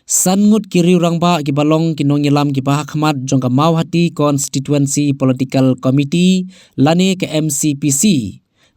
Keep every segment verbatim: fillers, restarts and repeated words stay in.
San ngut ki riewrangbah kiba long ki nongïalam kiba hakhmat jong ka Mawhati Constituency Political Committee lane ka M C P C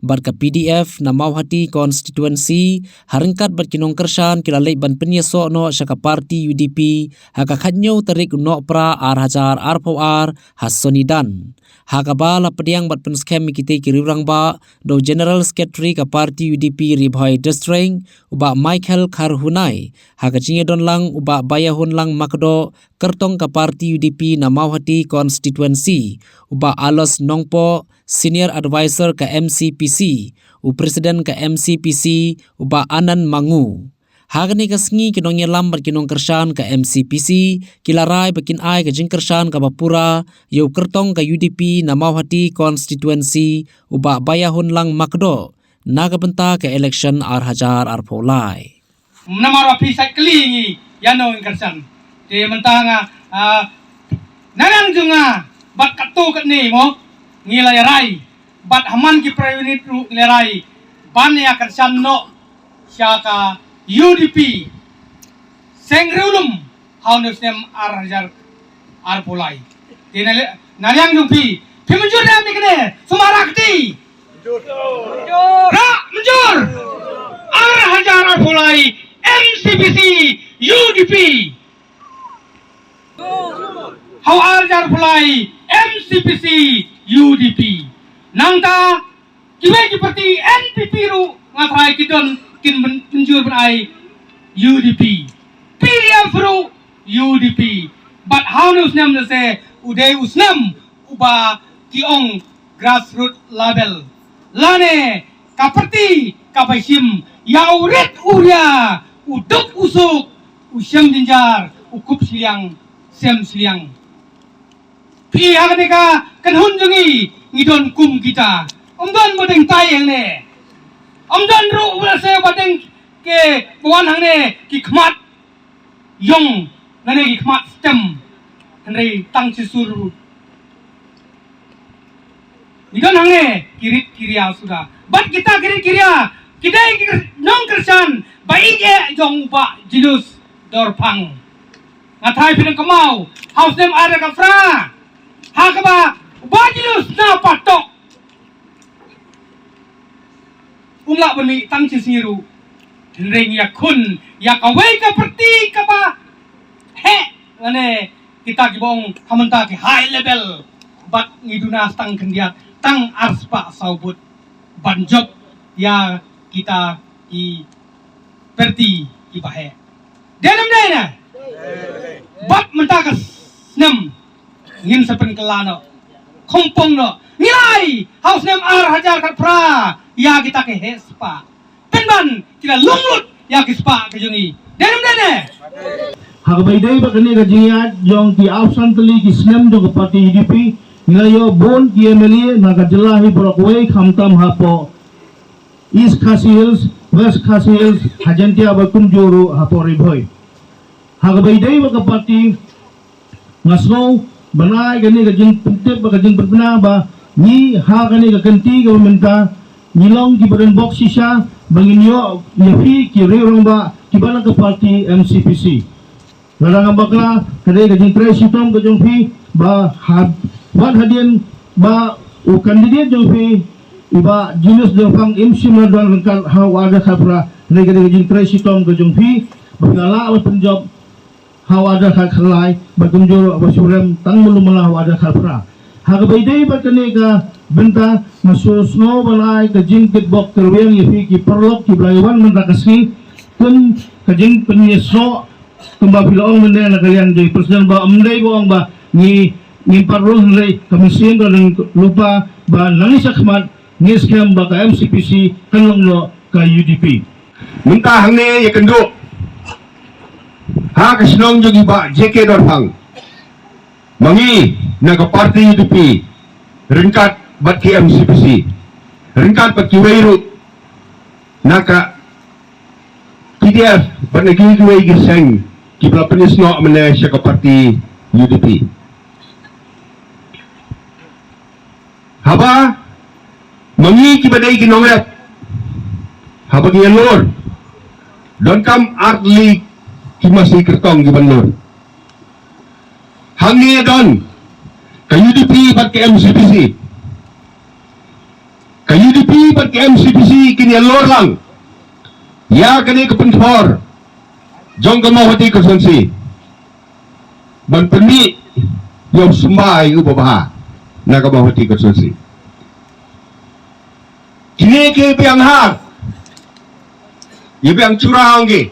bad ka P D F na Mawhati Constituency, ha ryngkat bad ki nongkyrshan, ki la leit ban pynïasoh noh sha ka party U D P ha ka khatñiew tarik u Nohprah ar hajar arphew ar ha Sonidan. Ha kaba la pdiang bad pynskhem ïa kitei ki riewrangbah da u General Secretary ka party U D P Ri Bhoi District, u Bah Michael Kharhunai, ha ka jingïadon lang u Bah Baiahunlang Makdoh, kyrtong ka party U D P na Mawhati Constituency, u Bah Alos Nongpoh, Senior Advisor ka M C P C, u President ka M C P C, u Bah Anand Mangu. Ha kane ka sngi, ki nongïalam bad ki nongkyrshan ka M C P C ki la rai ba kin ai ka jingkyrshan kaba pura ïa u kyrtong ka U D P na Mawhati Constituency, u Bah Baiahunlang Makdoh, na ka bynta ka election ar hajar arphew lai. Namar ba phi sa kylli ngi ïa no ngin kyrshan. Te mynta nga, ah, na liang jong nga bad katto katne mo, ngi la ïa rai bad ha man ki Prime Minister ruh ngi la rai ban ïa kyrshan noh sha ka U D P seng riewlum ha une u snem ar hajar arphew lai. Te na li-, na liang jong phi, phi mynjur ne em ïa kane? Sumar ha kti. Rah mynjur. Ar hajar arphew lai, M C P C, U D P. Ha u ar hajar arphew lai, M C P C, U D P. Nangta kiwei ki party, N P P ruh nga tharai ki don, kin myn-, mynjur ban ai U D P. P D F ruh U D P. Bad ha une u snem lehse u dei u snem uba ki ong grassroots level, lane ka party kaba shim ïa u rit u ria, u duk u suk, u shem jynjar, u kup shiliang shem shiliang. Phi, ha kane ka kynhun jong ngi, ngi don kum kita. Ym don ba dang tai hangne. Ym don ruh ba se ba dang ki wan hangne ki khmat ïong, lane ki khmat stem. Hynrei tang shi sur. Ngi don hangne ki rit ki ria suda. Bad kita ki rit ki ria ki dei ki nongkyrshan ba ïeit jong u Bah Julius Dorphang. Nga tharai phi dang kynmaw ha u snem ar hajar khatphra, ha kaba u Bah Julius na patok, um lah ban mih tang shi sngi ruh. Hynrei ngi ïakhun ïa kawei ka party kaba heh, lane kita kiba ong ha mynta ki high level. Bad ngi duna tang khyndiat, tang arspah saw vote ban jop ïa kita ki party kiba heh. Dei ne ym dei ne? Bad mynta ka snem ngin sa pynkylla noh, khumpung noh. Ngi la ai ha u snem ar hajar khatphra ïa kita ki heh spah. Pynban ki la lum lut ïa ki spah ka jong ngi. Dei ne ym dei ne? Ha kaba ïadei bad kane ka jingïaid jong ki arphew san tylli ki snem jong ka party U D P, ngi la ïoh bun ki M L A na ka jylla hi baroh kawei, khamtam hapoh East Khasi Hills, West Khasi Hills, ha Jaintia bad kumjuh ruh hapoh Ri Bhoi. Ha kaba ïadei bad ka party, nga sngew ban ai kane ka jingpyntip bad ka jingpynbna ba ngi ha kane ka kynti kaba mynta ngi long kiba don bok shisha ba ngin ïoh ïa phi ki riewrangbah kiba na ka party M C P C. Lada ngam bakla, ka dei ka jingtrei shitom ka jong phi ba ha, wat hadien ba u candidate jong phi, i Bah Julius Dorphang, im shym la don ryngkat ha u ar hajar khatphra, ka dei ka jingtrei shitom ka jong phi ba phi la lah ban pynjop ha u ar hajar khatkhyndai, ba kumjuh ruh ba shu rem tang malu mala ha u ar hajar khatphra. Ha kaba ïadei bad kane ka bynta, nga shu sngew ban ai ka jingkitbok kyrwiang ïa phi ki paralok kiba la wan mynta ka sngi, kum ka jingpynïasoh, kumba phi la ong mynne na ka liang jong i President ba ym dei ba ong ba ngi, ngim pat rung, hynrei ka mynsiem ka dang lypa ba nangne shakhmat ngi skhem ba ka M C P C kan long noh ka U D P. Mynta hangne ïakynduh ha ka shnong jong i Bah J K Dorphang, ma ngi na ka party U D P ryngkat bad ki M C P C, ryngkat bad kiwei ruh na ka P D F bad na kiwei kiwei ki seng kiba la pynïasnoh mynne sha ka party U D P. Haba ma ngi kiba dei ki nongrep, haba ngi ïalor, donkam ar tylli ki masi kyrtong ki ban lor. Hangne don ka U D P bad ka M C P C. Ka U D P bad ka M C P C kin ïa lor lang ïa kane ka pynthor jong ka Mawhati constituency ban pynmih ïa u symbai uba bha na ka Mawhati constituency. Kine ki biang ha, ïa biang chura ong ki.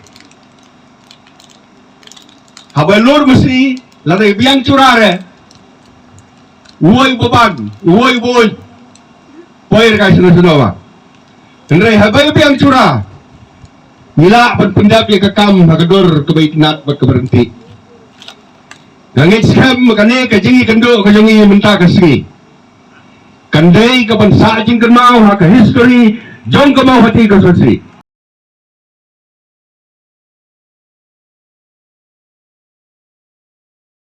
Haba lor masi lada ïa biang chura re, uoi uba ban, uoi uba uoi, poi re kai sino sino ba. Hynrei haba ïa biang chura, ngi lah ban pyndep ïa ka kam ha ka dur kaba itynnad bad kaba ryntih. Nga ngeit skhem kane ka jingïakynduh ka jong ngi mynta ka sngi kan dei ka ban sah jingkynmaw ha ka history jong ka Mawhati constituency.